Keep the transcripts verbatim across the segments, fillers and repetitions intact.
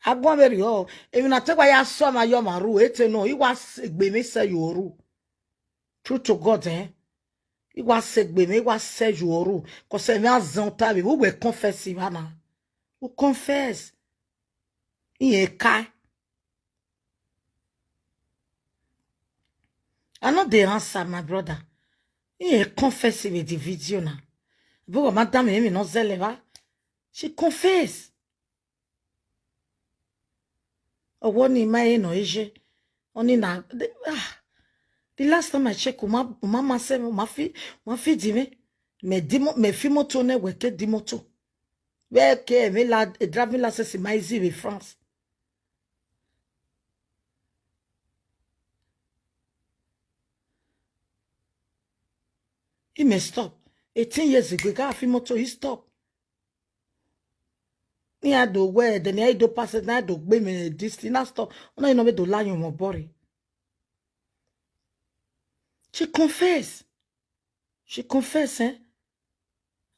Aguan vberriọ, emwi na te wa ya sọ ma ye ọmwa ru, ete nọ, I wa sẹ egbe mwẹ sẹ ye ru. True to God, eh? I wa sẹ egbe mwẹ, I wa sẹ ye ru. Cause ẹmwẹ azẹn ọta vbe, vbe uwẹ confess evba na. U confess. Irẹn kae. I no dey answer, my brother. Irẹn confess vbe the video na. Vbe uwẹ ma danmwẹ emwi ne ọ zẹlẹ evba. She confess. Ọwọ ni ma he nọ ye. Ọni na, the, ah, the last time I check, u ma, u ma ma sẹ, u ma fi, u ma fi di mwẹ. Mẹ di mo, mẹ fi moto nẹ, wẹ ke di moto. Vbe ke emwi la, driving license ma easy vbe France. I mẹ stop. Eighteen years ago, I gha fi moto, I stop. Iran do wẹ, then I do pass it, na do gbe mẹ this thing, na stop. Ọna I nọ vbe do la yọn mwẹ obọ rre. She confess. She confess, eh?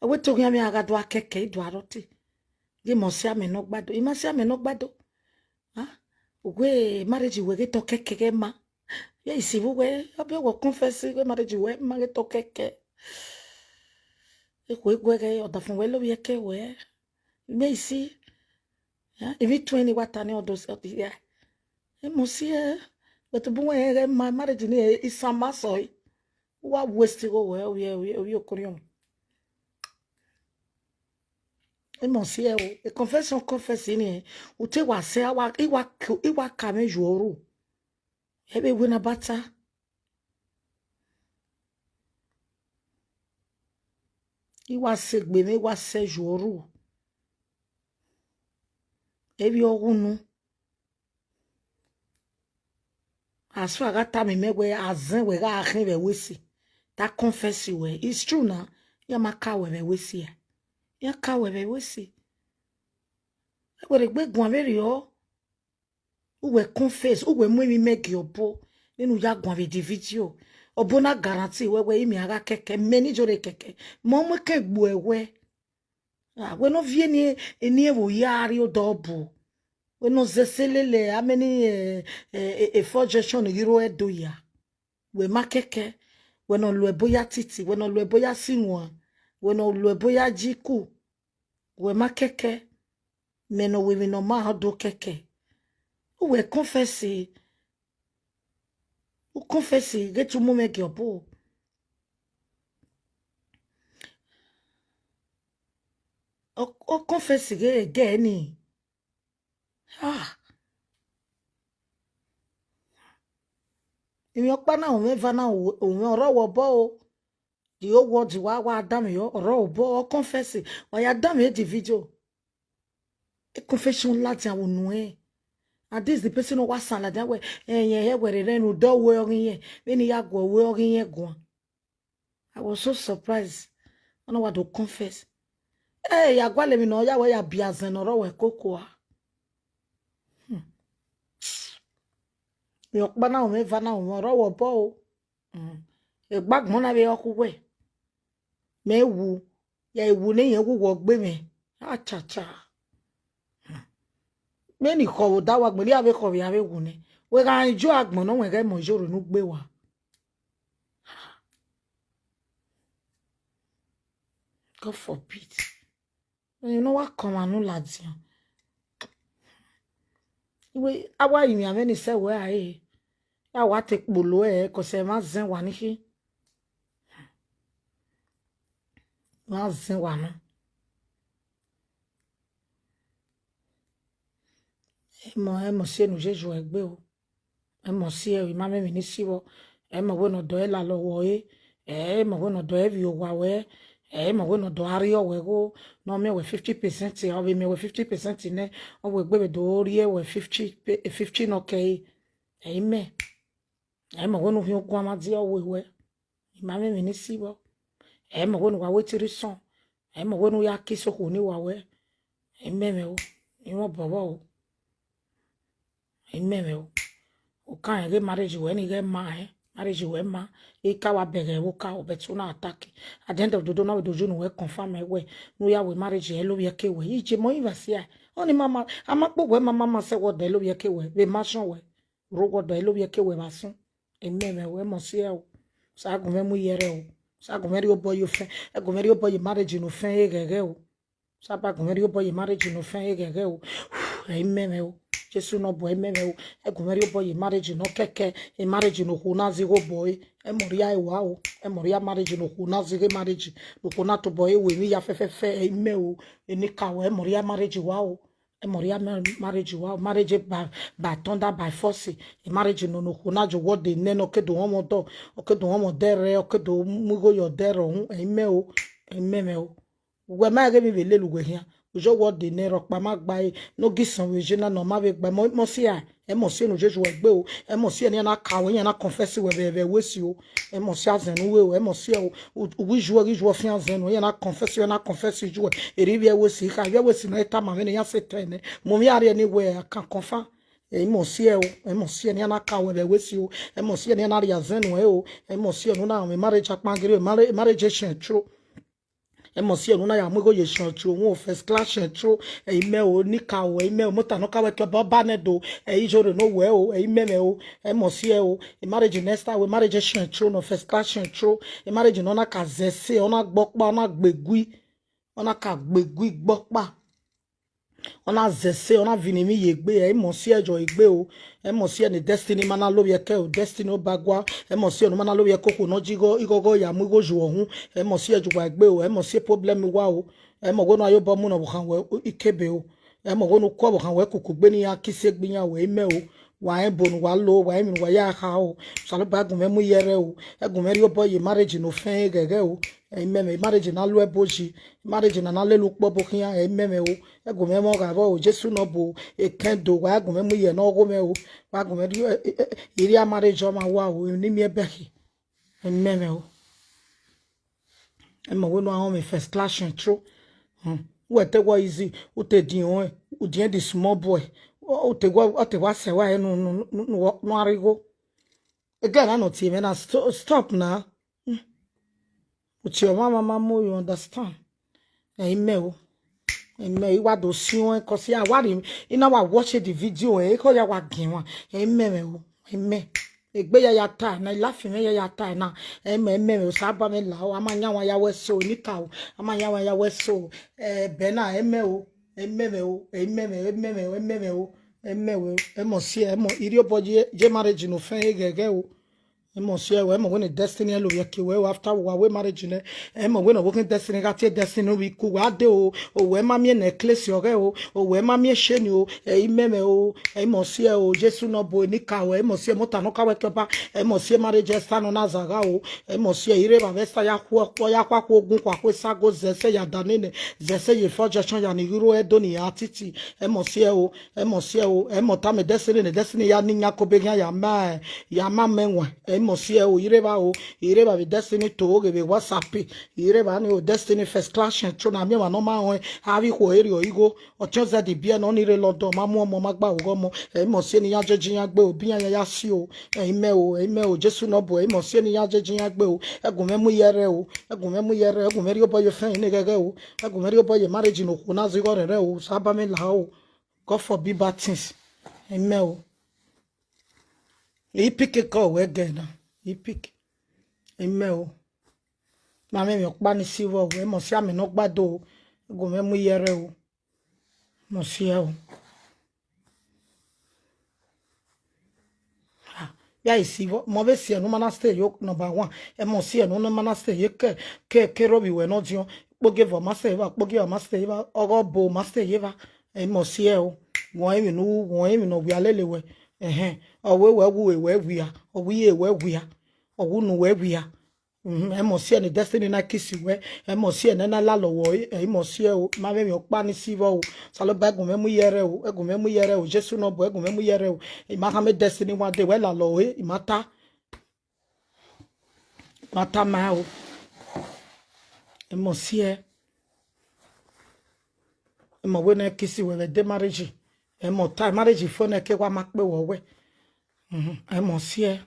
Ọ wẹ te oghian mwẹ a gha do a kẹkẹ, I do a rọ te. Ye mẹ ọ si amẹ ne ọ gba do. I ma si amẹ ne ọ gba do. Ah, uwẹ marriage wẹ ghe tọ kẹkẹ ghẹ ma. Ye isi vbe uwẹ, ọ biẹ wẹ confess wẹ marriage wẹ ma ghe tọ kẹkẹ. Ekhue guẹ ghẹ, ọdafẹn wẹ lovbiẹ ke wẹ. Mẹ isi. Yeah, even twenty wa ta ni ọdọ, yeah. Ẹ mọ si ẹ, but bu wẹ ghẹ ma marriage ni isan ma sọ ẹ. Wa waste igho wẹ, ovbi, ovbi, ovbi okoriọn. Ẹ mọ si ẹ o, e confession confess ni ẹ. U te wa sẹ, a wa, I wa, I wa ka mwẹ yuọ ru. Ẹ vbe wẹ na bata. I wa sẹ egbe mwẹ, I wa sẹ yuọ ru. Evbi ọghunu. Aso a gha tama mẹ wẹ azẹn wẹ gha khin vbe ẹvbo esi. Ta confess wẹ. It's true na. Iran ma ka wẹ vbe ẹvbo esi a. Iran ka wẹ vbe ẹvbo esi. Ẹwẹrẹ egbe guan vberriọ. Uwẹ confess, uwẹ mu emwi mẹ gie ọbo, vbene u ya guan vbe the video. Ọbo na guarantee wẹ, wẹ imẹ a gha kẹkẹ, mẹ ni jọre kẹkẹ, mẹ ọ mu ẹkẹn gbe uẹ wẹ. Ah, wẹ ne ọ viẹ eni, eni ẹvbo ya rrie odọ ọbo. Wẹ ne ọ zẹ ẹse lele, how many, eh, eh, eh, four junction ghi rre Ẹdo ya. Wẹ ma kẹkẹ, wẹ ne ọ lu ẹbo ya titi, wẹ ne ọ lu ẹbo ya si wan, wẹ ne ọ lu ẹbo ya ji ku. Wẹ ma kẹkẹ, mẹ ne ọ wẹ emwi ne ọ ma do kẹkẹ. Uwẹ confess, u confess ghe te u mu mwẹ gie ọbo. Ọ, ọ confess ghe ẹgẹ ni. Ah. Emwi ọkpa na, u mwẹ eva na, u mwẹ ọrọre obọ o. The whole world wa, wa danmwehọ, ọrọre obọ, ọ confess, wa ya danmwehọ the video. E confession ladian vbe unu ẹn. And this the person no wa san ladian wẹ, ẹyẹn hẹ wẹ rre ne u dọ wẹ ọghe iyẹn, vbene I ya guẹ wẹ ọghe iyẹn guan. I was so surprised. Ọna wa do confess. Ẹ ya gualọ emwi ne ọ ya wẹ ya biẹ azẹn ne ọ rre wẹ koko a. Hmm. Emwi ọkpa na, u mwẹ eva na, u mwẹ ọrọre obọ o. Mm. Egbe agbọn na vbe ọ khu wẹ. Mẹ wu, ya wu ne irẹn wu wọ gbe mwẹ. Achacha. Mm. Mẹ ni khọ vbe odaro agbọn, ne a vbe khọ vbe a vbe wu nẹ. Wẹ gha enjoy agbọn nọ, wẹ ghẹ mọ iyore ne u gbe wa. God forbid. Emwi ne ọ wa kọmwa unu ladian. Iwe, a wa rinmwian mwẹ ni sẹ wẹ a re, a wa te kpolo ẹre, cause ẹmwẹ azẹn wa ni khin. Ẹmwẹ azẹn wa nọ. Ẹ mọ, ẹ mọ si ẹ ne u ye yuẹ egbe o. Ẹ mọ si ẹ, ima mwẹ emwi ni si vbọ. Ẹ mọ wẹ ne ọ dọ ẹ lalọ wẹ ọre. Ẹ mọ wẹ ne ọ dọ ẹ vbiẹ owa wẹ. Ẹ mọ wẹ ne ọ dọ a rriọ wẹ gho. Ne ọ miẹn wẹ fifty percent, ọ vbe miẹn wẹ fifty percent nẹ, ọ wẹ egbe vbe do rhie wẹ fifty, fifty nọ kẹre. Ẹ i mẹ. Ẹ mọ wẹ ne u khian oguan mwa die ọ wẹ wẹ. Ima mwẹ emwi ni si vbọ. Ẹ mọ wẹ ne uwa wẹ tiri sọn. Ẹ mọ wẹ ne u ya kiss okhuo ni wa wẹ. Ẹ i mẹ mwẹ o. I mwẹ obọ vbọ o. Ẹ i mẹ mwẹ o. U kan rẹn ghe marriage wẹ ni ghẹ ma rẹn. Marriage wẹ ma. I ka wa bẹghe vbe oka o, but u na attack. At the end of the day, u na vbe do ye unu wẹ confirm ẹre wẹ, ne u ya wẹ marriage ẹre lovbiẹ ke wẹ. I je mọ ivba sia. Ọni mama, a ma kpe wẹ mama ma sẹ wẹ ọdọ lovbiẹ ke wẹ, vbe ma sọn wẹ, rho wẹ ọdọ lovbiẹ ke wẹ vbe asọn. Ẹmwẹ mwẹ o, ẹmwẹ ọsiẹ o. Sa gun mwẹ mu iyẹrrẹ o. Sa gun mwẹ rhie obọ ye ofẹn, ẹ gun mwẹ rhie obọ ye marriage ne ofẹn eghẹghẹ o. Saba gun mwẹ rhie obọ ye marriage ne ofẹn eghẹghẹ o. Ẹmwẹ mwẹ o. Jesu ne ọ bu ẹmwẹ mwẹ o. Ẹ gun mwẹ rhie obọ ye marriage ne ọ kẹkẹ, marriage ne okhuo na zighe obọ ẹre. Ẹ mọ rhie ẹre wa o. Ẹ mọ rhie marriage ne okhuo na zighe marriage, ne okhuo na tobọ ẹre wẹ emwi ya fẹfẹfẹ, ẹmwẹ o. Enikaro, ẹ mọ rhie marriage wa o. Ẹ mọ rhie ma-, marriage wa o. Marriage by, by thunder, by force. Marriage ne okhuo na jọ wẹ ọdẹ nẹ ne ọ ke do họn mwẹ ọdọ, ọ ke do họn mwẹ ọdẹ rẹ, ọ ke do mu igho ye ọdẹ rẹ ọhun, ẹmwẹ o. Ẹmwẹ mwẹ o. Uwẹ ma ghe emwi vbe lele uwẹ khian. Ujọ wẹ ọdẹ nẹ rhọkpa ma gba ẹre, ne ọ ghi sọn vbe ye na ne ọ ma vbe gba ẹmọ, ẹmwẹ ọsiẹ, ẹmwẹ ọsiẹ ne u ye uwẹ egbe o, ẹmwẹ ọsiẹ ne iran na ka ruẹ, iran na confess wẹ vbe, vbe ẹvbo esi o, ẹmwẹ ọsiẹ azẹn ne u ru o, ẹmwẹ ọsiẹ o, u, u ghi yuẹ, ghi yuẹ ọfian azẹn nuẹn, iran na confess, iran na confess uwẹ, erha ivbi ẹvbo esi kha, ivbi ẹvbo esi ne ọ i tama mwẹ ne iran sẹ etẹn nẹ, mu emwi a rhie ne wẹ a kan confirm. Ẹmwẹ ọsiẹ o, ẹmwẹ ọsiẹ ne iran na ka ruẹ vbe ẹvbo esi o, ẹmwẹ ọsiẹ ne iran na rhie azẹn nuẹn o, ẹmwẹ ọsiẹ ne u na mwẹ marriage akpangirri, marriage, marriage eshẹn tro. Ẹmwẹ ọsiẹ ne u na ya mu igho ye eshẹn tro, wọn first class eshẹn tro, ẹmwẹ o, enikaro, ẹmwẹ o, mota ne ọ ka ruẹ ke ọba, ọba nẹ do, ẹ i jọ rre ne owẹ o, ẹmwẹ mwẹ o, ẹmwẹ ọsiẹ o, marriage ne Esther wẹ, marriage eshẹn tro, nọ first class eshẹn tro, marriage ne ọ na ka zẹ ẹse, ọ na gbe ọkpa, ọ na gbe egui, ọ na ka gbe egui gbe ọkpa. Ọ na zẹ ẹse, ọ na vine emwi ye egbe, ẹmwẹ ọsiẹ jọ egbe o. Ẹmwẹ ọsiẹ ne Destiny ma na lovbiẹ kẹ o, Destiny Obagua. Ẹmwẹ ọsiẹ ne u ma na lovbiẹ koko ne ọ ji igho, ighọghọ ya mu igho yu ọhun. Ẹmwẹ ọsiẹ ju uwa egbe o, ẹmwẹ ọsiẹ problem wa o. Ẹmwẹ wẹ ne a ya obọ mu ne ọvbokhan wẹ ikebe o. Ẹmwẹ wẹ ne u ku ọvbokhan wẹ kuku gbe ne iran kisi egbe iran wẹ, ẹmwẹ o. Wa rẹn ebo ne uwa lo, wa rẹn emwi ne uwa ya kha o. Osanobua gun mwẹ mu iyẹrrẹ o. Ẹ gun mwẹ rhie obọ ye marriage ne ofẹn eghẹghẹ o. Ẹmwẹ mwẹ, marriage na lu ẹbo yi. Marriage na na lele ukpọbo khian, ẹmwẹ mwẹ o. Ẹ gun mwẹ mwẹ ọghe avbe o, Jesu ne ọ bu ekẹn do, wa gun mwẹ mu iyẹ ne ọghomwẹ o. Wa gun mwẹ rhie, ẹ, ẹ, ẹ, I rhie marriage ọmwa wa o, emwi ne I miẹn bẹghe. Ẹmwẹ mwẹ o. Ẹmwẹ wẹ ne u a họn mwẹ first class eshẹn tro. Hmm. Wẹ te wẹ easy, u te diẹn ọnrẹn, u diẹn the small boy. U te wẹ, ọ te wa sẹ wa ẹre ne u, ne u, ne u, ne u, ne u a rre igho. Ẹgẹ na nọ tie mwẹ na, sto-, stop na. Hmm. Uti ọmwa ma ma mu, you understand? Ẹmwẹ o. Ẹmwẹ, I wa do si ọnrẹn, cause I wa rhie, I na wa watch the video, ẹ, ekhọe ya wa giẹn mwa. Ẹmwẹ mwẹ o. Ẹmwẹ. Egbe ya ya ta na, I laugh mwẹ ya ya ta na. Ẹmwẹ, ẹmwẹ mwẹ, Osanobua mwẹ la o, a ma yan wan ya wẹ so, enikaro, a ma yan wan ya wẹ so. Ẹ, ẹbẹ na, ẹmwẹ o. Ẹmwẹ mwẹ o, ẹmwẹ mwẹ, ẹmwẹ mwẹ o, ẹmwẹ mwẹ o, ẹmwẹ ọsiẹ, ẹmwẹ, I rhie obọ ye, ye marriage ne ofẹn eghẹghẹ o. Ẹmwẹ ọsiẹ o, ẹmwẹ wẹ ne Destiny lovbiẹ ke wẹ o, after wa wẹ marriage nẹ, ẹmwẹ wẹ ne ọvbokhan Destiny gha tie Destiny vbe iku, wa de o, owẹ ma miẹn necklace ọghẹ o, owẹ ma miẹn chain o, ẹmwẹ mwẹ o, ẹmwẹ ọsiẹ o, Jesu ne ọ bu enikaro, ẹmwẹ ọsiẹ mota ne ọ ka ruẹ ke ọba, ẹmwẹ ọsiẹ marriage Esther ne ọ na zagha o, ẹmwẹ ọsiẹ I rre evba vbe Esther ya khu ọkpọ, ya khu akhuogun, khu akhuo esago, zẹ ẹse ya da nene, zẹ ẹse ye foundation ya ni ghi ru ẹdo ni ya titi, ẹmwẹ ọsiẹ o, ẹmwẹ ọsiẹ o, ẹmwẹ ọta mwẹ Destiny ne Destiny ya ne iyan kobe khian ya ma, ya ma mẹ wan, ẹmwẹ ọsiẹ o, I rre evba o, I rre evba vbe Destiny to ghe vbe WhatsApp, I rre evba ni o, Destiny first class eshẹn tro na miẹn ọmwa ne ọ ma rẹn, avbe ikhuo erriọ igho, ọtiọnzẹdẹ ibiẹ ne ọ ni rre London, ma mu ọmọ, ma gba ghe ọmọ, ẹmwẹ ọsiẹ ne iran jeje iran gbe o, bi iran ya ya si o, ẹmwẹ o, ẹmwẹ o, Jesu ne ọ bu, ẹmwẹ ọsiẹ ne iran jeje iran gbe o, ẹ gun mwẹ mu iyẹrrẹ o, ẹ gun mwẹ mu iyẹrrẹ, ẹ gun mwẹ rhie obọ ye ofẹn ne eghẹghẹ o, ẹ gun mwẹ rhie obọ ye marriage ne okhuo na zẹ igho rẹnrẹn o, Osanobua mwẹ la o, God forbid bad things, ẹmwẹ o. I pick call wẹ ẹgẹ na. I pick. Ẹmwẹ o. Ma mwẹ emwi ọkpa ni si vbọ o. Ẹmwẹ ọsiẹ amẹ ne ọ gba do o. Ẹ gun mwẹ mu iyẹrrẹ o. Ẹmwẹ ọsiẹ o. Ah, ya i si vbọ. Mẹ vbe siẹ ne u ma na stay yo number one. Ẹmwẹ ọsiẹ ne u ma na stay ye ke, ke, ke rhovbi wẹ ne ọ diọn. Kpogie vbọ ma stay evba, kpogie vbọ ma stay evba. Ọghe ọbo ma stay ye evba. Ẹmwẹ ọsiẹ o. Wọn emwi ne u, wọn emwi ne ọ wia lele wẹ. Ẹhẹn. Ọ wẹ wẹ wu wẹ wia, ọ wẹ iye wẹ wia, ọ wẹ unu wẹ wia. Mhm, ẹmwẹ ọsiẹ ne Destiny na kiss wẹ, ẹmwẹ ọsiẹ ne na lalọ wẹ, ẹmwẹ ọsiẹ o, ma vbe emwi ọkpa ni si vbọ o. Osanobua ẹ gun mwẹ mu iyẹrrẹ o, ẹ gun mwẹ mu iyẹrrẹ o, Jesu ne ọ bu, ẹ gun mwẹ mu iyẹrrẹ o. I ma khama Destiny wan de wẹ lalọ o, I ma ta. I ma ta ma o. Ẹmwẹ ọsiẹ. Ẹmwẹ wẹ ne kiss wẹ vbe ẹdẹ marriage. Ẹmwẹ ọta marriage fo ne ke wa ma kpe wọ wẹ. Mhm, ẹmwẹ ọsiẹ.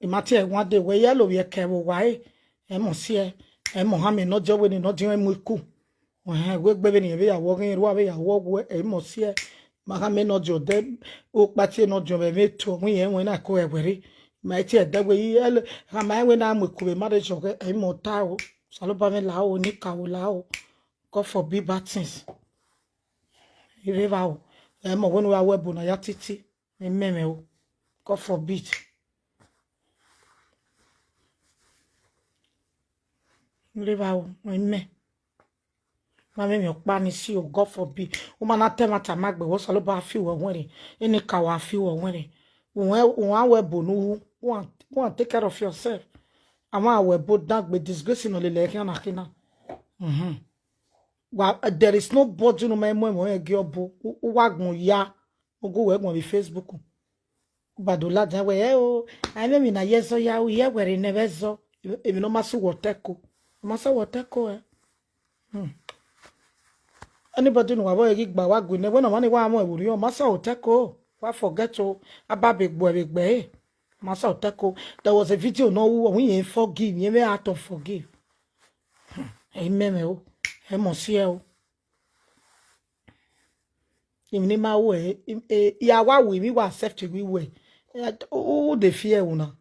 I ma tie ẹre wan de wẹ, I ya lovbiẹ kẹ vbe owa ẹre. Ẹmwẹ ọsiẹ, ẹmwẹ ọhanmwẹ ne ọ diọn wẹ ne ọ diọn mu iku. Ẹhẹn, wẹ egbe vbene irẹn vbe ya wọ ọghe, erhua vbe ya wọ ọghe, ẹ i mọ siẹ, ma khama nọdiọn dẹ, okpati nọdiọn vbe ẹmwẹ eto, ọ wẹ irẹn wẹ na ko ẹwẹ rre. Ma i tie ẹdẹ wẹ, khama rẹn wẹ na mu eku vbe marriage ọghẹ, ẹ i mọ ta o, Osanobua mwẹ la o, enikaro la o, God forbid bad things. I rre evba o, ẹ i mọ wẹ ne u ra wẹ ebo na ya titi, imẹ mwẹ o, God forbid. I rre evba o, imẹ. Ma mwẹ emwi ọkpa ni si o, God forbid. U ma na ta ẹmwata ma gbe wẹ, Osanobua fi uwẹ ọwẹnrẹn, enikaro fi uwẹ ọwẹnrẹn. Uwẹ, uwa wẹ ebo ne u ru, go and, go and take care of yourself. Amwa wẹ ebo dan gbe disgrace nọ lele ẹre khian na khin na. Mhm. Wa, there is nobody ne u ma mu ẹmwẹ ọnrẹn gie ọbo, u, u wa gbọn ya, u gu wẹ gbọn vbe Facebook. U ba do ladian wẹ, ẹ o, a i mwẹ emwi ne a ye ẹzọ ya, u ye ẹwẹrẹ ne ẹmwẹ ẹzọ, emwi ne ọ ma sẹ uwẹ otẹko, ọ ma sẹ uwẹ otẹko ẹ. Hmm. Anybody ne uwa vbe ghi gba wa gu nẹ, wẹ ne ọmwa ni wa mwẹ vbe orhiọn, ọ ma sẹ otẹko, wa forget o, a ba be gbuẹ vbe gbe ẹre, ọ ma sẹ otẹko. There was a video ne ọ ru, ọ wẹ irẹn forgive, irẹn vbe out of forgive. Hmm. Ẹ i mẹ mwẹ o, ẹ i mọ siẹ o. Emwi ne ima ru ẹre, I a wa ru emwi, wa accept emwi wẹ, u de fi ẹre na.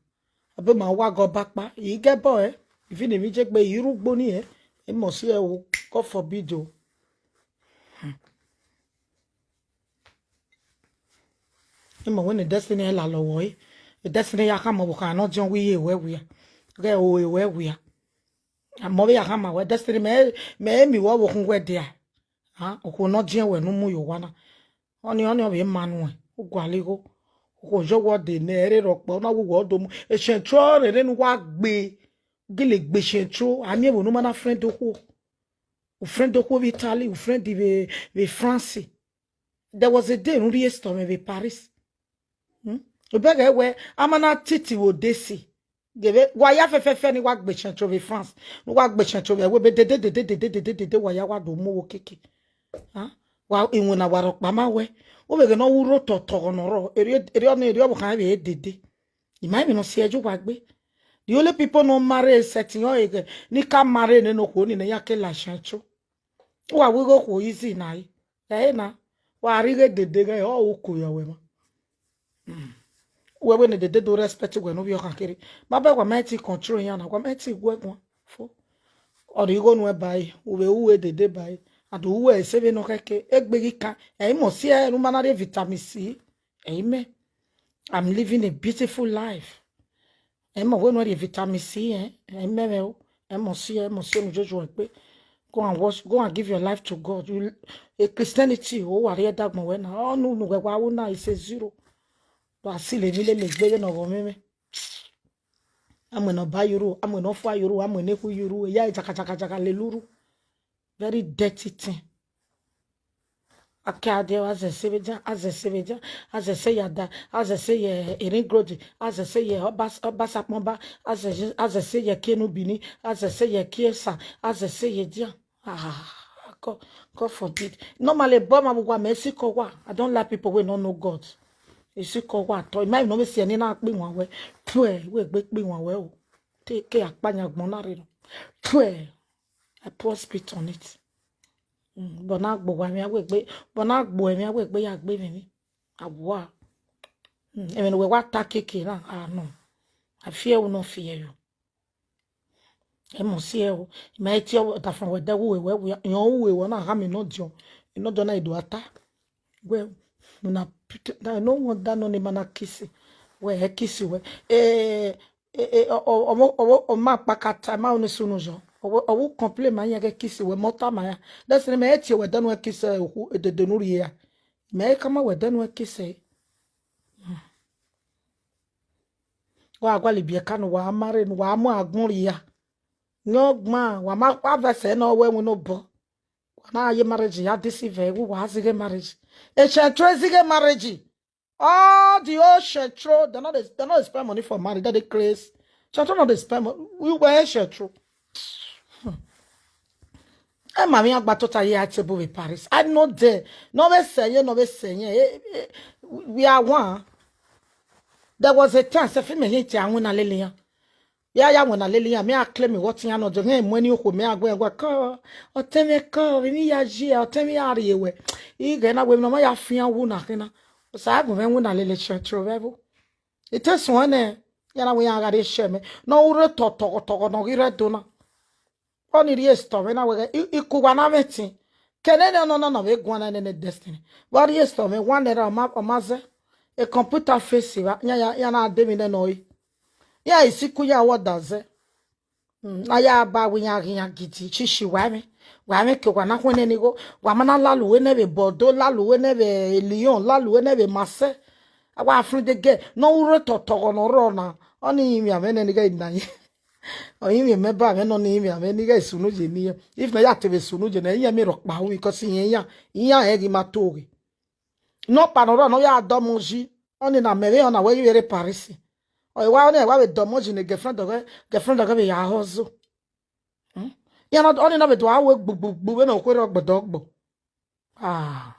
Abe ma wa gọ ba kpa, I gẹ bọ ẹre, I fi ne emwi je gbe, I rre ugbo ni ẹre, ẹ i mọ siẹ o, God forbid o. Hmm. Ẹ i mọ wẹ ne Destiny lalọ vbe ọre, Destiny ya khama ọvbokhan nọdiọn wẹ I ye ruẹ wia, ghẹ o, ruẹ wia. Amọ vbe ya khama wẹ, Destiny, mẹ, mẹ i miẹn uwẹ ọvbokhan wẹ dia. Ah, okhuo nọdiọn wẹ ne u mu ye owa na. Ọnii, ọnii ọ vbe ma nuẹn, u gualọ igho. Okhuo yọ wẹ ọdẹ nẹ, ẹre rhọkpa, ọ na wu wẹ ọdọ mu. Eshẹn tuẹ rere ne u wa gbe, gele gbe eshẹn tuẹ, a miẹn vbe unu ma na friend okhuo. U friend okhuo vbe Italy, u friend vbe, vbe France. There was a day ne u rhie esitọ mwẹ vbe Paris. Hmm? Obẹghe wẹ, a ma na titi vbe odesi. Gevbe, wa ya fẹfẹfẹ ne wa gbe eshẹn tuẹ vbe France, ne wa gbe eshẹn tuẹ vbe ẹvbo ebe dede, dede, dede, dede, dede, wa ya wa do mu owo keke. Ah, wa, iwinna wa rhọkpa ma wẹ. U vbe ghe ne ọ ru rre otọ, otọ ọghọ ne ọ rrọọ, erriọ, erriọ ọnii, erriọ ọvbokhan vbe dede. I ma emwi ne ọ si ẹe ye uwa gbe. The only people ne ọ marry sẹtin ọre ghẹ, ni ka marry nene okhuo ni ne iran ke la eshẹn tuẹ. Uwa wẹ igho okhuo easy na re. Ẹre na, wa rhie ighe dede ghẹ, ọ uko ya wẹ mwa. Mm. Wẹ wẹ ne dede do respect wẹ ne ovbi ọkhan kherhe. Baba, wa ma ti control iran na, wa ma ti gu ẹre guan fo. Ọ rhie igho nuẹn ba ẹre, u vbe ru ẹre dede ba ẹre. And u ru ẹre ẹse vbene ọ khẹke, egbe ghi kan, ẹ i mọ si ẹre ne u ma na rhie vitamin C. Amen. I'm living a beautiful life. Ẹ mọ wẹ ne u rhie vitamin C, ẹ, ẹ mẹ mwẹ o, ẹ mọ si, ẹ mọ si unu jojo ẹkpe. Go and wash, go and give your life to God. You, a Christianity, o wa rhie dagbọn wẹ na. Ọ ne unu wẹ wa ru na is a zero. Wa si le emwi lele egbe vbene ọ ghọ mwẹ mwẹ. Amwẹ ne ọ ba ye uru, amwẹ ne ọ fua ye uru, amwẹ ne ekhu ye uru, eya jaka jaka jaka lele uru. Very dirty thing. Aka dia, a zẹ ẹse vbe dia, a zẹ ẹse vbe dia, a zẹ ẹse ya da, a zẹ ẹse ye erin grodi, a zẹ ẹse ye ọba, ọba sakpọnba, a zẹ, a zẹ ẹse ye kie ne ubini, a zẹ ẹse ye kie esa, a zẹ ẹse ye dia. Ah, God, God forbid. Normally, bọ ma vbe uwa mẹ sikọ uwa. I don't like people wey no know God. Isikọ uwa tọ. I ma even know si ẹre ne I na kpe iwan wẹ. Pue, wẹ egbe kpe iwan wẹ o. Te ke akpa yan agbọn na rre nọ. Pue. I pour spit on it. Mm, but na gbo wa emwi a wẹ egbe, but na gbo emwi a wẹ egbe ya gbe emwi ni. Awa. Mm, emwi ne uwẹ wa ta keke na, ah, no. I fear you, no fear you. Ẹ mọ si ẹre o. I ma tie ọdafẹn wẹ dẹ wu wẹ wia, irẹn wu wẹ na khama Inọdiọn. Inọdiọn na i do a ta. Wẹ, una, no wonder nọ ne ima na kiss. Wẹ ẹ kiss wẹ. Eh, eh, eh, ọ, ọ, ọ, ọ, ọ ma kpakata, ma unu sunu yọ. Ọ wẹ, ọ wẹ u complain ma yan ghẹ kiss wẹ, mẹ ọ tama ya. That's why mẹ ẹ tie wẹ dẹnu ẹ kiss ẹ, okhu, edede ne u rhie ra. Mẹ ẹ khama wẹ dẹnu ẹ kiss ẹ. Wa gualọ ibiẹka ne uwa ma rre, ne uwa mu agbọn rhia. Ne ọ gban, wa ma, wa vẹ ẹsẹ ne ọ wẹ ẹwẹn ne obọ. Wa na ye marriage ya deceive, wa zighe marriage. Eshẹn tuẹ zighe marriage. All the old shẹtro, they no dey, they no dey spend money for marriage, they dey craze. Shẹtro no dey spend money. We were shẹtro. Ẹ ma vbe iran gba tota ye a table vbe Paris. I know there. Ne ọ vbe sẹ ye, ne ọ vbe sẹ ye. Eh, eh, we are one. There was a time, sẹ fi mẹ ye tie awin na lele iran. Ya ya wẹn na lele iran, mẹ a claim wẹ ọtẹn iran nọ, jọ hẹn mu ẹni okhuo mẹ a guẹ guẹ kọ, ọtẹn mwẹ kọ, vbe emwi ya ye, ọtẹn mwẹ a rrie wẹ. Ighẹ na wẹ emwi ne ọ ma ya fian wu na khin na. Osa gun mwẹ winna lele Central vbe ẹvbo. I te suẹn nẹ, ya na wẹ iran gha rrie share mẹ. Ne ọ ru tọghọtọghọ ne ọ ghi rre Ẹdo na. Ọni rhie esitọ mwẹ na wẹ ghẹ, I, I ku uwa na mwẹ ẹtin. Kẹ nene ọnọna ne ọ vbe guan na nene Destiny. Vbe ọ rhie esitọ mwẹ, one naira ọ ma, ọ ma zẹ. E computer face evba, iran ya, iran na de emwi nẹ ne ọ re. Iran i si ku iran wẹ ọda zẹ. Mm, na ya ba wẹ iran ghi iran gidi, shishi wa mwẹ. Wa mwẹ ke wa na khuẹnnẹ ni igho. Wa ma na lalo uwẹ nẹ vbe Bordeaux, lalo uwẹ nẹ vbe Lyon, lalo uwẹ nẹ vbe Marseille. A wa find the girl, ne ọ ru tọghọtọghọ ne ọ rrọọ na. Ọni rinmwian mwẹ nẹ ne I ghẹ na ye. Ọ rinmwian mẹ ba mwẹ nọ, ọni rinmwian mwẹ ne I ghẹ sunu ye ne iran. If na ya te vbe sunu ye ne iran, mẹ rhọkpa ru, because iran, iran, iran rẹn ghi ma to ghe. Ne ọkpa ne ọ rrọọ ne ọ ya dọmọ yi, ọni na mẹ vbe họn na wẹ ghi vbe rre Paris. Ọ wa, ọni wa vbe dọmọ yi ne girlfriend ọghẹ, girlfriend ọghẹ vbe ya hustle. Hmm? Iran na, ọni na vbe do a wẹ gbugbugbu vbene ọ khuerre ọgbọdọgbọ. Ah,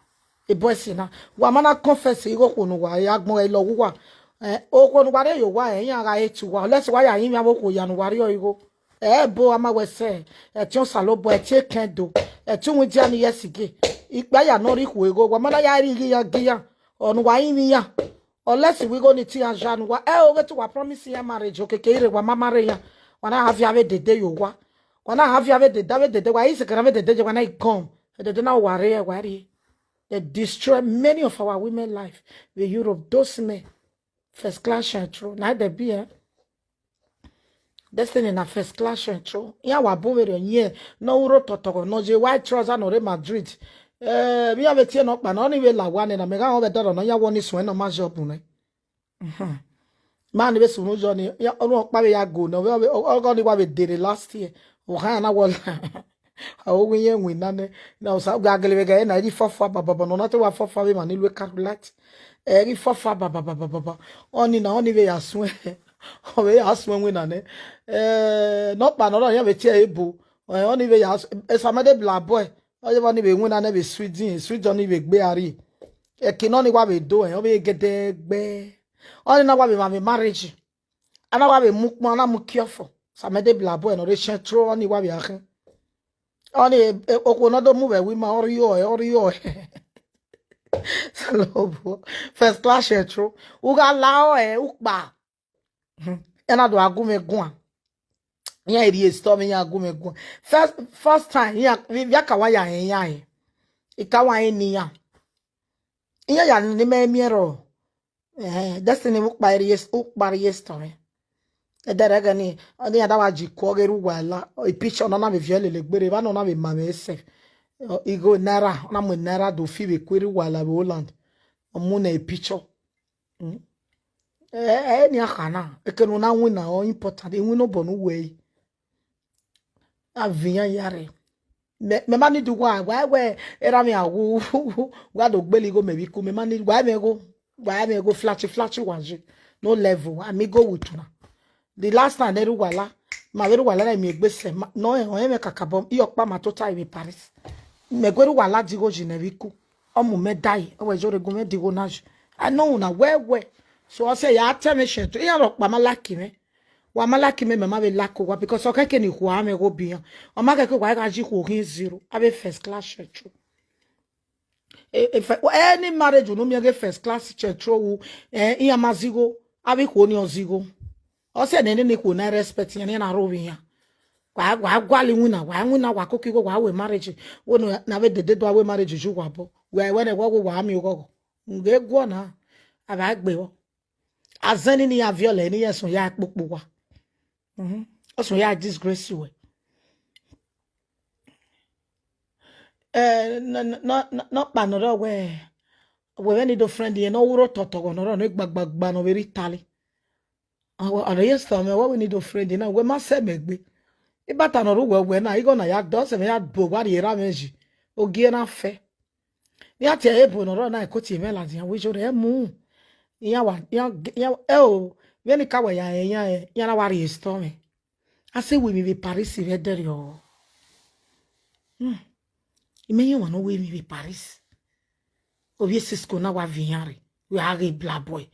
e boys na, wa ma na confess igho okhuo ne uwa re agbọn ẹre lọghọ uwa. Eh, okhuo ne uwa rre ye owa, eh, iran gha hate uwa. Unless wa ya rinmwian avbe okhuo ya ne uwa rriọ igho. Ebo a ma wẹ sẹ, ẹtin Osanobua, ẹtin ekẹn do, ẹtin windia ni ye ẹsige. Ikpia ya nọ rre ikhuo igho, wa ma na ya rhie ighi iran gie iran, ọ ne uwa rinmwian. Unless wẹ igho ni te iran ya ne uwa, ẹ, oghe te uwa promise iran marriage, okeke ire wa ma marry iran. Wa na ha viọ avbe dede ye owa. Wa na ha viọ avbe dede, avbe dede, wa i sekere avbe dede ye, wa na i gọn. Dede na wa rre, wa rrie. They destroy many of our women life with Europe. Those men, first class Central. Na de bi, eh? Destiny na first class Central. Iran wa bun vberriọ yẹn, ne ọ ru tọtọghọ, ne ọ ye white trouser ne ọ rre Madrid. Eh, vbe iran vbe tie ne ọkpa na, ọni vbe la owa nẹ na, mẹ gha rẹn vbe ẹdẹrriọ ne ọ ya wẹ ọni suẹn ne ọ ma ye ọbun nẹ. Mhm. Ma ni vbe sunu yọ ni, ya, ọrhuẹn ọkpa vbe ya go nẹ, ọ vbe, ọ vbe, ọghe ọni wa vbe dere last year. Okhan na wọ la. A, owu iran winna nẹ, na Osa gha gele vbe ghe na, ẹ ghi fọfọ bababa, ne ọ na te wa fọfọ avbe emwa ni lu Caroline. Ẹ ghi fọfọ bababa. Ọni na, ọni vbe ya suẹn, ọ vbe ya suẹn winna nẹ. Eh, ne ọkpa ne ọ rrọọ, iran vbe tie ẹre ebo. Eh, ọni vbe ya su-, esamẹde bla bọe, ọ ye vbe ọni vbe winna nẹ vbe Sweden, Sweden ọni vbe gbe a rrie. Ẹki ne ọni wa vbe do, eh, ọ vbe gẹdẹgbẹ. Ọni na wa vbe emwa vbe marriage. A na wa vbe mu ukpọn, a na mu uki ọfọ. Esamẹde bla bọe ne ọ rre Central, ọni wa vbe a khin. Ọni, e, e, okhuo ne ọ do mu vbe ẹvbo ima, ọ rriọ ẹre, ọ rriọ ẹre. Osanobua, first class Central. U gha la ọe, ukpa. Hmm. Ẹ na do a gu mwẹ guan. Iran rhie esitọ mwẹ, iran gu mwẹ guan. First, first time, iran, vbe, vbe a ka wa ya rẹn iran rẹn. I ka wa rẹn ne iran. Iran ya ne mẹ miẹn rrọọ. Eh, Destiny, ukpa rhie, ukpa rhie esitọ mwẹ. Ẹdẹrẹ ẹghẹ ni, ọni iran da wa ji ku ọghe erha uwa la. E picture nọ na vbe viọ lele egbere, evba nọ na vbe ma mwẹ sef. Ọ, igho naira, ọ na mu naira do fi vbe ku erha uwa la vbe Holland. Ọ mu nẹ e picture. Mm. Ẹ, ẹ, ẹ nian kha na, eke ne u na winna ọ important, iwinna obọ ne u wẹ ẹre. A viọ iran ya rre. Mẹ, mẹ ma need uwa, wa wẹ erha mwẹ a wu, wa do gbele igho mẹ vbe iku, mẹ ma need, wa mwẹ igho, wa mwẹ igho flashy, flashy wa ye. No level, a miẹn igho with una. The last time ne erha uwa la, ma vbe erha uwa la na miẹn egbe sẹ, ma, nọ, ọ rẹn mwẹ kakabọ, I ọkpa ma tota vbe Paris. Mẹ gu erha uwa la di igho yi nẹ vbe iku. Ọ mu mẹ dae, ọ wẹ zẹ ore gu mwẹ di igho na yi. I know una well well. So ọ sẹ ya tẹ mwẹ shit, iran rhọkpa ma like mwẹ. Wa ma like mwẹ, mẹ ma vbe like uwa, because ọ khẹke ne ikhuo a mwẹ igho bian. Ọ ma khẹke wa gha yi ikhuo khin zero. Avbe first class Central. E, e, fe-, any marriage unu miẹn ghe first class Central ru, eh, iran ma zẹ igho, avbe ikhuo ni ọ zẹ igho. Ọ sẹ nene ne ikhuo na respect iran, iran na rho vbe iran. Wa, wa gualọ iwinna, wa winna, wa koko igho, wa wẹ marriage. Wẹ ne a vbe dede do a wẹ marriage ju wa obọ. Wẹ, wẹ nẹ, wẹ, wẹ, wa miẹn oghọghọ. Nge guọ na, a vbe gbe vbọ. Azẹn ni iran viọ lẹ, ne iran sunu ya kpokpo uwa. Mhm. Ọ sunu ya disgrace wẹ. Eh, nọ, nọ, nọ, nọ, nọkpa ne ọ rrọọ wẹ, wẹ vbene I do friend irẹn, ne ọ ru otọ tọghọ ne ọ rrọọ, ne ọ gbagbagba ne ọ vbe rre Italy. Ọ, ọ rhie esitọ mwẹ, wẹ vbene I do friend na, wẹ ma sẹ mẹ egbe. Ibata ne ọ rre uwẹ, wẹ na, igho na ya dọ, ọ sẹ mwẹ ya do owa rhie erha mwẹ yi. Ogie na fẹ. Ne iran tie ẹre ebo ne ọ rrọọ na, ẹko tie mwẹ ladian, wẹ iye rẹ mu. Iran wa, iran, iran, ẹ o, vbene I ka wa ya rẹn iran, iran na wa rhie esitọ mwẹ. A sẹ wẹ emwi vbe Paris vbe ẹdẹrriọ. Hmm. Imẹ yẹn wan ne ọ wẹ emwi vbe Paris. Ovbi e Cisco na wa viọ iran rre. Wẹ a ghe black boy.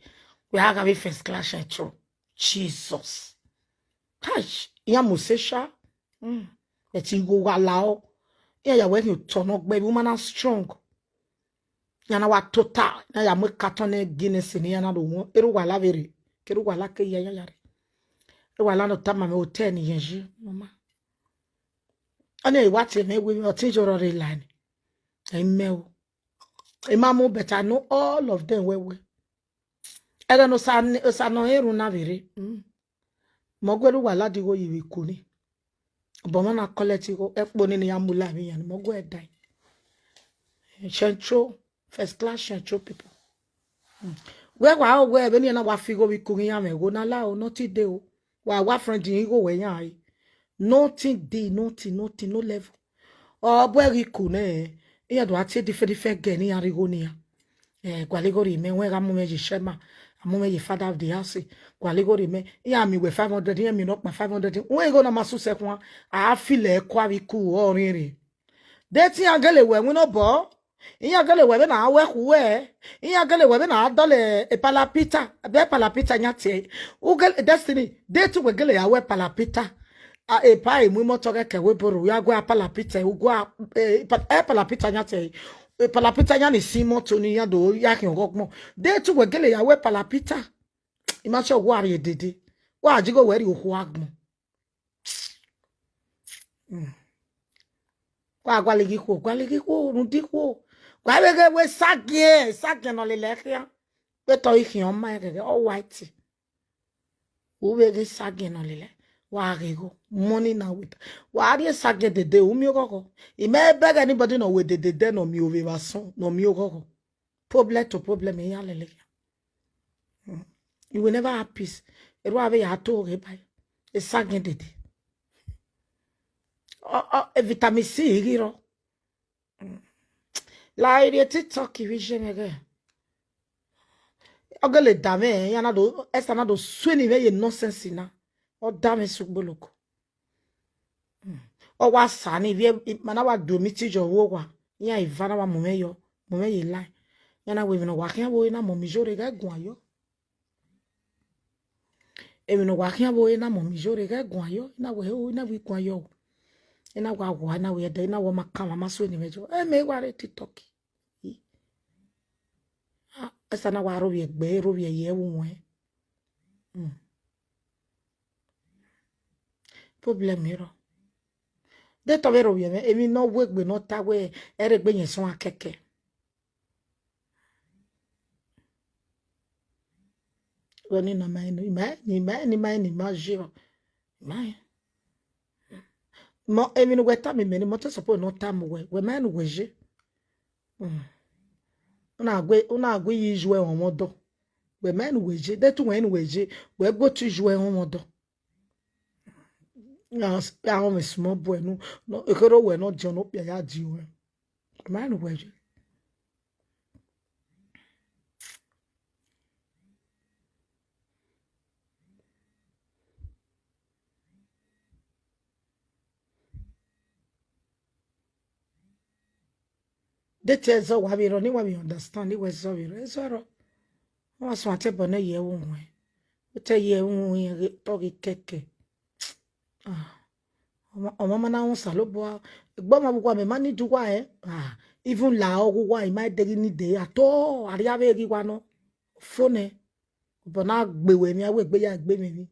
Wẹ a gha vbe first class Central. Jesus. Kai, iran mu sẹ sha. Mm. But igho gha la ọ, iran ya wẹ khian otọ ne ọ gbe vbe, u ma na strong. Iran na wa tota, na ya mu ekatọn ne Guinness ne iran na do wọn. Erha uwa la vbe rre, kere uwa la ke ya ya ya rre. Erha uwa la nọ tama mwẹ hotel ne irẹn yi, mama. Ọnii wa tie mwẹ wẹ ọtẹn Iyore rre la ni. Ẹ i mẹ o. I ma mu, but I know all of them well well. Ẹghẹ ne Osa ni, Osa ne ọ rhunmwuda vbe rre. Mm. Mẹ ọ gu erha uwa ladian igho yi vbe iku ni. But ọmọ na collect igho, ẹkpo nii ne iran mu la vbe iran ni, mẹ ọ gu ẹre dae. Central, first class Central people. Mm. Wẹ wa o, wẹ vbene iran na wa fi igho vbe iku ghe iran mwẹ igho na la o, nothing dey o. Wa wa friend igho wẹ iran re. Nothing dey, nothing, nothing, no level. Ọ bu ẹre ghi ku nẹ, iran do a tie different different girl ne iran rhie igho ne iran. Eh, gualọ igho rhie mẹ, wẹ gha mu mwẹ ye chairman, a mu mwẹ ye father of the house, gualọ igho rhie mẹ, iran miẹn wẹ five hundred, iran miẹn nọkpa five hundred, wẹ igho na ma suse khuan, a feel ẹre kua vbe iku, ọ rhiẹnrhiẹn. De te iran gele wẹ winna obọ, iran gele wẹ vbene a wẹ khuẹ, iran gele wẹ vbene a dọlọ e palapita, vbe palapita yan tie. U gele, Destiny, de te uwẹ gele ya wẹ palapita. A, epa e mu imọtọ ghẹ kẹ wẹ boro, u ya gu palapita, u gu, eh, pa-, eh, palapita yan tie. Eh, palapita yan ni si imọtọ ni iran do ya khian ọghọgbọn. De te uwẹ gele ya wẹ palapita. I ma sẹ wa rrie dede. Wa ji igho wẹ rrie okhuo agbọn. Mm. Wa gualọ igho ikhuo, gualọ igho ikhuo, rhunmwuda ikhuo. Wa vbe ghe wẹ esagiẹn, esagiẹn ne ọ lele khian. Vbe te ọ i khian, ọ ma ghẹghẹ, ọ white. U vbe ghe esagiẹn ne ọ lele, wa ghe igho, money na wẹ. Wa rrie esagiẹn dede, u miẹn oghọghọ. I ma beg anybody ne ọ wẹ dede ne ọ miẹn ovbi evba asọn, ne ọ miẹn oghọghọ. Problem to problem, iran lele khian. Mm. You will never have peace. Erha uwa vbe ya to ghe ba. Esagiẹn dede. Ọ, ọ, e vitamin C i ghi rrọọ. Mm. La rrie TikTok vbe iye mwẹ ghẹ. Ọ gele da mwẹ, iran na do, Esther na do sue ni vbe ye nonsense na. Ọ da mwẹ sẹ ugboloko. Mm. Ọ wa sa ni vbe, ma na wa do meeting ye vbe owa. Iran eva na wa mu mwẹ yọ, mu mwẹ ye line. Iran na wẹ emwi ne ọ wa khian vbe ore na mọ mi Iyore ghẹ guan yọ. Emwi ne ọ wa khian vbe ore na mọ mi Iyore ghẹ guan yọ, I na wẹ o, I na wẹ I guan yọ o. I na wa wa, I na wẹ ẹdẹ, I na wẹ ọ ma kan, ma sue ni mwẹ yọ. Ẹ mẹ wa rrie TikTok. I, ah, Esther na wa rhovbiẹ gbe, rhovbiẹ ye ẹvbo ruẹn. Mm. Problem i rrọọ. De te ọ vbe rhovbiẹ mwẹ, emwi ne ọ wegbe ne ọ ta wẹ, ẹ rhe gbe yẹn suẹn kẹkẹ. Wẹ ni na ma ni, ma ni, ma ni, ma ni, ma je. Ma. Mọ, emwi ne uwẹ tama mẹ ni, mọ te suppose ne ọ tama uwẹ, wẹ ma ne uwẹ je. Mm. U na gu, u na gu iyi yu ẹmwẹ ọdọ. Wẹ ma ne uwẹ je, de te uwẹ ne uwẹ je, wẹ gu otu yu ẹmwẹ ọdọ. Iran, iran mwẹ small boy nu, nọ, ekherhe owẹ ne ọ diọn ne okpia ya die uwẹ. Ma ne uwẹ je. De te ẹzọ wa vbe rrọọ, ne wa vbe understand, ne wẹ ẹzọ vbe rrọọ, ẹzọ rrọọ. Ọ wa suẹn te ẹbọ ne ye ẹvbo ruẹn. Te ye ẹvbo ruẹn ghe, te ọ ghe kẹkẹ. Ah. Ọmọ, ọmọ ma na rẹn Osanobua. Egbe ọmọ vbe uwa, mẹ ma need uwa, eh? Ah, even la ọghe uwa, I ma deghẹ I need at all. Arriavbe ghi wa nọ. Fo nẹ. But na gbe wẹ emwi, a wẹ egbe ya gbe mwẹ emwi.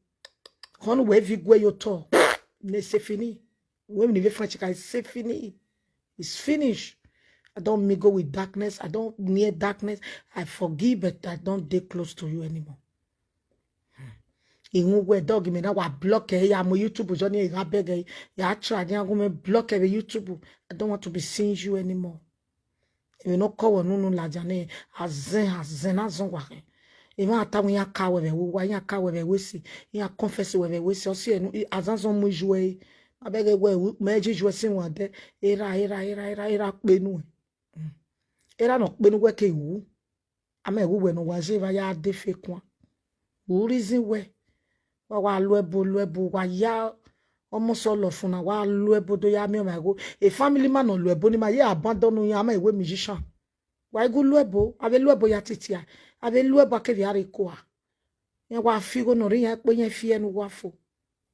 Khọn ne uwẹ vi guẹ ye otọ. Ne c'est fini. Wẹ emwi ne I vbe French ka, c'est fini. It's finished. I don't mingle with darkness. I don't near darkness. I forgive, but I don't dey close to you anymore. Iwun wẹ dog mẹ na wa block ẹ, ya mu YouTube jọ ni, ẹ gha bẹgẹ, ya try ni a gu mẹ block ẹ vbe YouTube. I don't want to be seeing you anymore. Emwi ne ọ kọ wẹ unu ladian nẹ, azẹn, azẹn na zọn wa khẹ. Emwa ta wẹ iran ka wẹ vbe ẹvbo uwa, iran ka wẹ vbe ẹvbo esi, iran confess wẹ vbe ẹvbo esi, ọ si ẹre nu, azan zọn mu iyu ẹre. Ma bẹghe wẹ, mẹ ji iyu ẹre sin wan dẹ, erha, erha, erha, erha, erha kpe nuẹn. Mm. Erha ne ọ kpe ne uwẹ ke wu. A ma wu wẹ ne uwa ye evba ya de fe kuan. U reason wẹ, wa wa lu ẹbo, lu ẹbo, wa ya ọmọ sẹ ọlọfun na, wa lu ẹbo do ya miẹn ọmwa igho. E family man ne ọ lu ẹbo ni ma ye abandon iran, a ma wẹ musician. Wa i gu lu ẹbo, a vbe lu ẹbo ya titia, a vbe lu ẹbo a kevbe a rre kua. Iran wa fi igho ne ọ rre iran ẹkpo, iran fi ẹe ne uwa fo.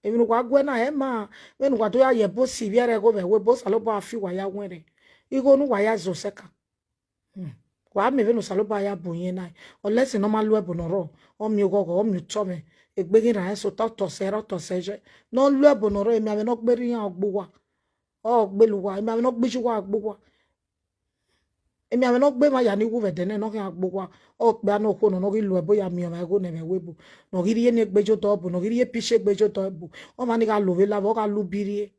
Emwi ne uwa guẹ na, ẹ ma, vbene uwa do ya ye ẹbo si ivbi ẹre ẹghẹ vbe ẹvbo, Osanobua fi uwa ya wẹnrẹn. Igho ne uwa ya zẹ osẹka. Hmm. Wa miẹn vbene Osanobua ya bu yẹn na, unless ne ọ ma lu ẹbo ne ọ rrọọ, ọ miẹn oghọghọ, ọ miẹn otọ mwẹ, egbe ghi rran ẹse, otọ, otọ sẹ rẹ, otọ sẹ yẹ. Ne ọ lu ẹbo ne ọ rrọọ, emianmwẹ ne ọ gbe rre iran ọ gbe uwa, ọ gbele uwa, emianmwẹ ne ọ gbe iye uwa ọ gbe uwa. Emianmwẹ ne ọ gbe emwa ya ni wu vbe ẹdẹ nẹ ne ọ khian gbe owa. Okpia ne okhuo nọ ne ọ ghi lu ẹbo ya miẹn ọmwa igho nẹ vbe ẹvbo ebo, ne ọ ghi rhie eni egbe ye odọ ẹbo, ne ọ ghi rhie epishi egbe ye odọ ẹbo. Ọmwa ni gha lo vbe lavọ, ọ gha lu bi rrie.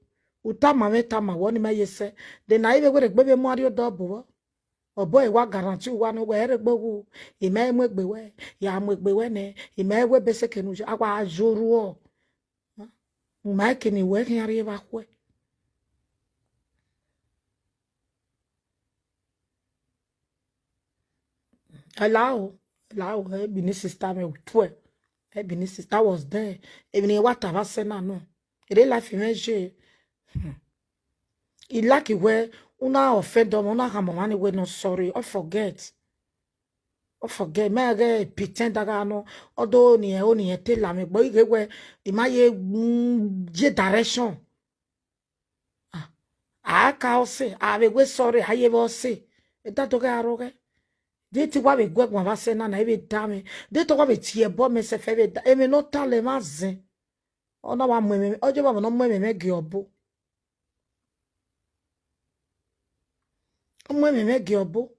U tama mwẹ tama wẹ, ọni ma ye sẹ. De ne a i vbe werriegbe vbe mu a rrie odọ ẹbo vbọ? Obọ ẹre wa guarantee uwa ne wẹ ẹre egbe wu, I ma i mu egbe wẹ, ya mu egbe wẹ nẹ, I ma i wẹ ebe sẹ eke ne u ya, a wa ya orhuọ. U ma i ke ne wẹ khian rrie evba khuẹ. Hello, hello, ẹ bi ne sister mwẹ tuẹ. Ẹ bi ne sister, I was there. Emwi ne I wa ta vbe asẹ na nọ. Ere life mwẹ ye. Hmm. I like wẹ, u na offend ọmwa, u na khama ọmwa ni wẹ ne ọ sorry, ọ forget. Ọ forget, mẹ ghẹ pretend gha nọ, ọ do ni ẹn, ọ ni ẹn te la mwẹ, but ighe wẹ, I ma ye, mm, ye direction. Ah, a ka ọ sẹ, a vbe wẹ sorry, a ye vbe ọ sẹ. Eda do ghẹ aro ghẹ. De te wa vbe gu ẹguae vbe asẹ na na, e vbe da mwẹ. De te wa vbe tie ẹbọ mẹ sẹfẹ, e vbe da, emwi ne ọ ta lẹ mwa zẹn. Ọ na wa mu ẹmwẹ, ọ ye vbe ne ọ mu ẹmwẹ mwẹ gie ọbo. Ọ mu ẹmwẹ mwẹ gie ọbo.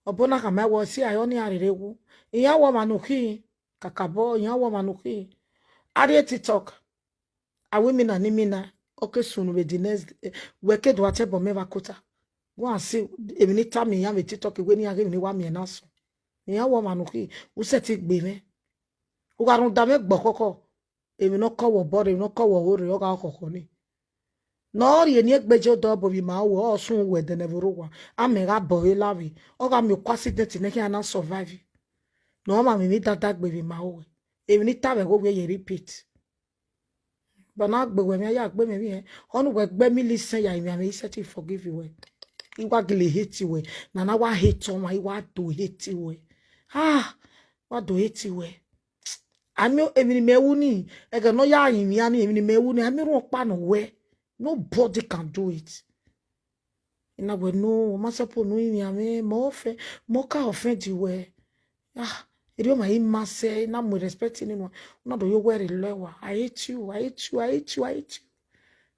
Ọbo na khama wẹ ọ si a, ọ ni a rere wu. Iran wẹ ọmwa ne u khin, kakabọ, iran wẹ ọmwa ne u khin. A rrie TikTok. A wẹ imina ne imina, ọ ke sunu vbe the next day, wẹ ke do a tẹ ẹbọ mẹ vbe akota. Wa si emwi ne I tama iran vbe TikTok wẹ ne iran ghe emwi ne I wa miẹn na sunu. Iran wẹ ọmwa ne u khin, u sẹtin gbe mwẹ. U gha rhunmwuda mwẹ gbe ọkhọkhọ, emwi ne ọ kọ wẹ obọ rre, emwi ne ọ kọ wẹ ọvbo rre, ọ gha khọkhọ ni. Ne ọ rhie eni egbe ye odọ ẹbo vbe ima ruẹ, ọ sunu wẹ ẹdẹ ne ẹvbo rre owa, amẹ gha bọ vbe lavbe, ọ gha miẹn okua accident ne khian na survive. Ne ọ ma mwẹ emwi dada gbe vbe ima ruẹ, emwi ne I ta vbe ẹghẹ ovbi ẹre ye repeat. But na gbe wẹ mwẹ, a ya gbe mwẹ vbe irẹn. Ọ ne uwẹ gbe mi listen ya, I miẹn mwẹ, I sẹtin forgive wẹ. I wa gele hate wẹ. Nana wa hate ọmwa, I wa do hate wẹ. Ah, wa do hate wẹ. A miẹn emwi ne imẹ ru ni, ẹghẹ ne ọ ya rinmwian ni, emwi ne imẹ ru ni, a miẹn rhunmwuda ọkpa ne wẹ. Nobody can do it. I na wẹ no, ọ ma suppose ne u rinmwian mwẹ, mẹ ọ fẹ, mẹ ọ ka offend wẹ. Ah, erriọ ma i ma sẹ, I na mu respect ni nuẹn, u na do ye owẹ rre lẹ wa. I hate you, I hate you, I hate you, I hate you.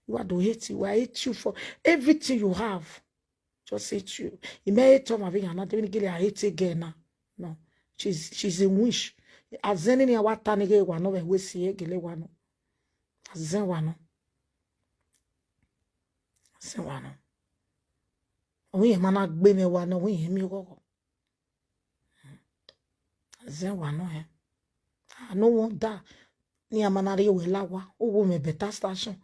You are do hate you, I hate you for everything you have. Just hate you. I mẹ hate ọmwa vbe iran na, de vbene I gele a hate girl na. No, she's, she's a witch. Azẹn nene a wa ta ni ghe wa nọ vbe ẹvbo esi, e gele wa nọ. Azẹn wa nọ. Azẹn wa nọ. Ọ wẹ irẹn ma na gbe mwẹ wa nọ, ọ wẹ irẹn miẹn oghọghọ. Azẹn wa nọ hẹ. A no wonder ne iran ma na rhie wẹ la owa, u wu mwẹ better station.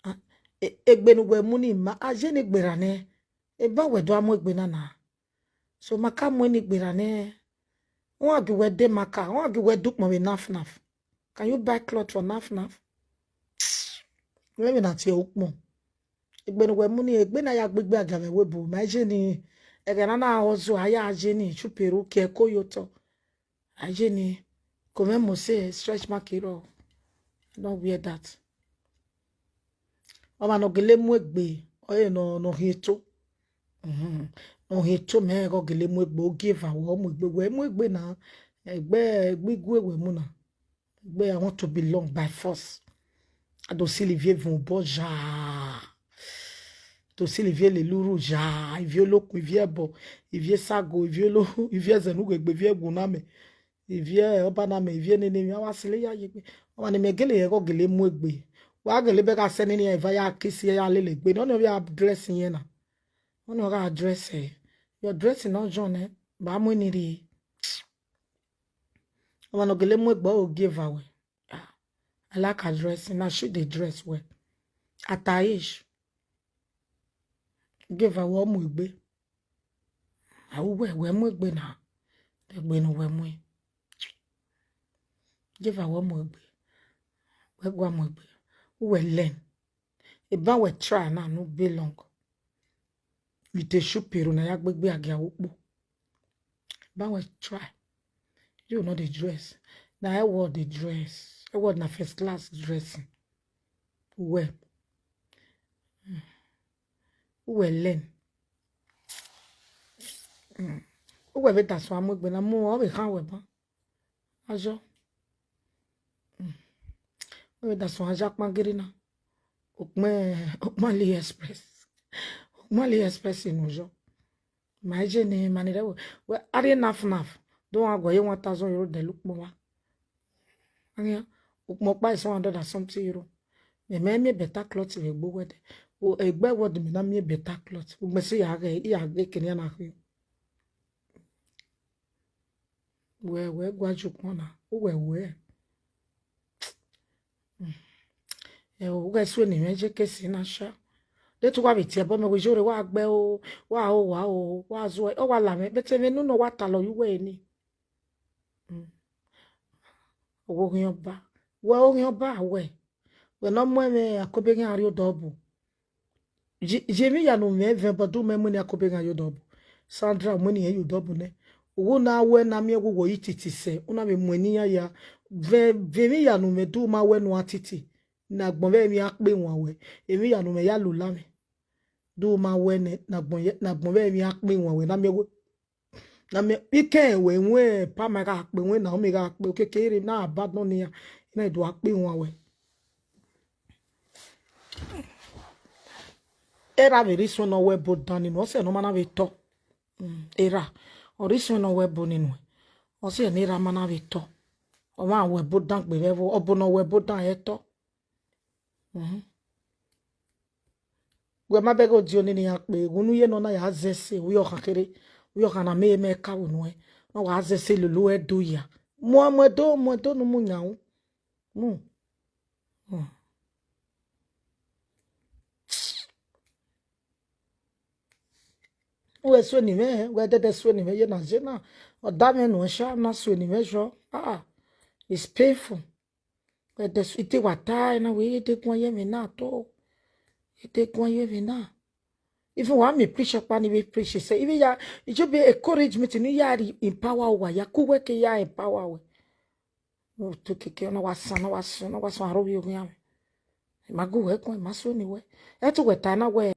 Ah, e-, egbe ne uwẹ mu ni ma, a ye ni gberra nẹ, eba wẹ do a mu egbe na na. So ma ka mu ni gberra nẹ, u gha gie uwẹ de ma ka, u gha gie uwẹ de ukpọn vbe naf naf. Can you buy cloth for naf naf? Vbene a tie ukpọn. Egbe ne uwẹ mu ni, egbe na ya gbegbe agia vbe ẹvbo ebo, ma je ni, ẹghẹ na na hustle, a ya je ni, chuperu, ke ẹko ye otọ. A je ni, ko mwẹ mo sẹ stretch mark rrọọ. I don't wear that. Ọmwa ne ọ gele mu egbe, ọre nọ, nọ khian eto. Mhm. Nọ khian eto, mẹ ẹghẹ ọ gele mu egbe, ogieva wẹ ọ mu egbe, wẹ mu egbe na, egbe, egbe igue wẹ mu na. Egbe, I want to belong by force. A do silo ivie evun obọ ya. Do silo ivie lele urhu ya, ivie olokun, ivie ẹbọ, ivie esago, ivie olo, ivie ẹzẹ ne ughegbe, ivie ẹwu na mẹ, ivie ọba na mẹ, ivie nene emwi, a wa silo ya ye egbe. Ọmwa ne imẹ gele ẹghẹ ọ gele mu egbe. Wa gele bẹghe asẹ nene iran eva ya kiss ya lele egbe. Nọ ni ọ vbe a dress iyẹn na. Nọ ni ọ gha dress ẹre. Your dressing nọ jọn nẹ, ba mu eni rrie. Ọmwa ne ọ gele mu egbe ọre ogieva wẹ. Ah, I like her dressing. Na she dey dress well. At her age. Ogieva wẹ ọ mu egbe. A wu wẹ, wẹ mu egbe na. Egbe ne uwẹ mu. Ogieva wẹ ọ mu egbe. Wẹ gua mu egbe. Uwẹ learn. Eba wẹ try na ne u belong. With a chuperu na ya gbegbe agia ukpo. Eba wẹ try. You no dey dress. Na Edward dey dress. Edward na first class dressing. Uwẹ, uwẹ learn. Uwẹ vbe da suẹn mu egbe na mu, ọ vbe khan wẹ ban. Ayọ. Uwẹ vbe da suẹn aja kpangiri na. Okpẹn, okpẹn AliExpress. Okpẹn AliExpress ne u yọ. Ma je ne ma ni rẹ wẹ, wẹ, a rhie naf naf, do wan guẹ ye one thousand euro dẹ ukpọn vba. Ukpọn ọkpa is one hundred and something euro. Mẹ ma miẹn better cloth vbe egbe uwẹ dẹ. Egbe ẹvbo de mẹ na miẹn better cloth. Ugbẹn sẹ ya ghẹ, ya ghẹ kene iran na khin. Wẹ, wẹ gua ju ukpọn na, uwẹ wẹ. Ẹ, u ghẹ sue ne imẹ je kesi na sha. De te uwa vbe tie ẹbọ mẹ wẹ, iyore wa gbe o, wa ho wa o, wa zuẹ, ọ wa la mwẹ, but emwi ne unu wa talọ ye uwẹ ni. Ọghe oghian ọba, wẹ oghian ọba wẹ, wẹ ne ọ mu ẹmwẹ Akobeghian rrie odọ bu. Ye, ye emwi ya ne u mwẹ vẹ, but u mẹ mu ne Akobeghian ye odọ bu. Sandra, u mu ne irẹn ye odọ bu nẹ. Uwu na wẹ na miẹn wẹ uwẹ ititi sẹ, u na vbe mu ẹn ne iran ya. Vẹ, vẹ emwi ya ne u mwẹ, do ma wẹ ne u a titi. Ne agbọn vbe emwi a kpe wan wẹ, emwi ya ne u mwẹ ya lula mwẹ. Do ma wẹ nẹ, ne agbọn ye, ne agbọn vbe emwi a kpe wan wẹ, na miẹn wẹ, na miẹn ikẹn wẹ, wẹ pa ma gha kpe, wẹ na ọ mẹ gha kpe, okeke rre na abandon ne iran, na do a kpe wan wẹ. Erha vbe rre isuẹn ne ọ wẹ ẹbo dan ninu, ọ sẹ ne ọ ma na vbe tọ. Mm, erha, ọ rre isuẹn ne ọ wẹ ẹbo ninu, ọ sẹ ne erha ma na vbe tọ. Ọ ma wẹ ẹbo dan gbe vbe ẹvbo, ọbo ne ọ wẹ ẹbo dan ẹ tọ. Mhm. Wẹ ma bẹghe odio nene iran kpe, unu ye nọ na ya zẹ ẹse, uyi ọkhan kherhe, uyi ọkhan na mẹ mẹ ka vbe nuẹn, na wa zẹ ẹse lele uẹ do ya. Mu, mu ẹdo, mu ẹdo ne u mu yan ru. Mu. Hmm. Wẹ sue ne imẹ, wẹ dẹdẹ sue ne imẹ ye na, ye na. Ọ da mwẹ nuẹn sha, na sue ne imẹ yọ. Ah, it's painful. Wẹ dẹ su-, I te wa ta ẹre na wẹ, e de guan ye emwi na to. E de guan ye emwi na. Even wa miẹn preach ọkpa ni vbe preach sẹ, even ya, it should be encouragement ni ya re empower uwa, ya ku wẹ ke ya empower wẹ. Utu keke, ọ na wa san, na wa san, na wa san aro vbe oghian mwẹ. Ma gu wẹ guan, ma sue ne wẹ. Ẹ te wẹ ta na wẹ.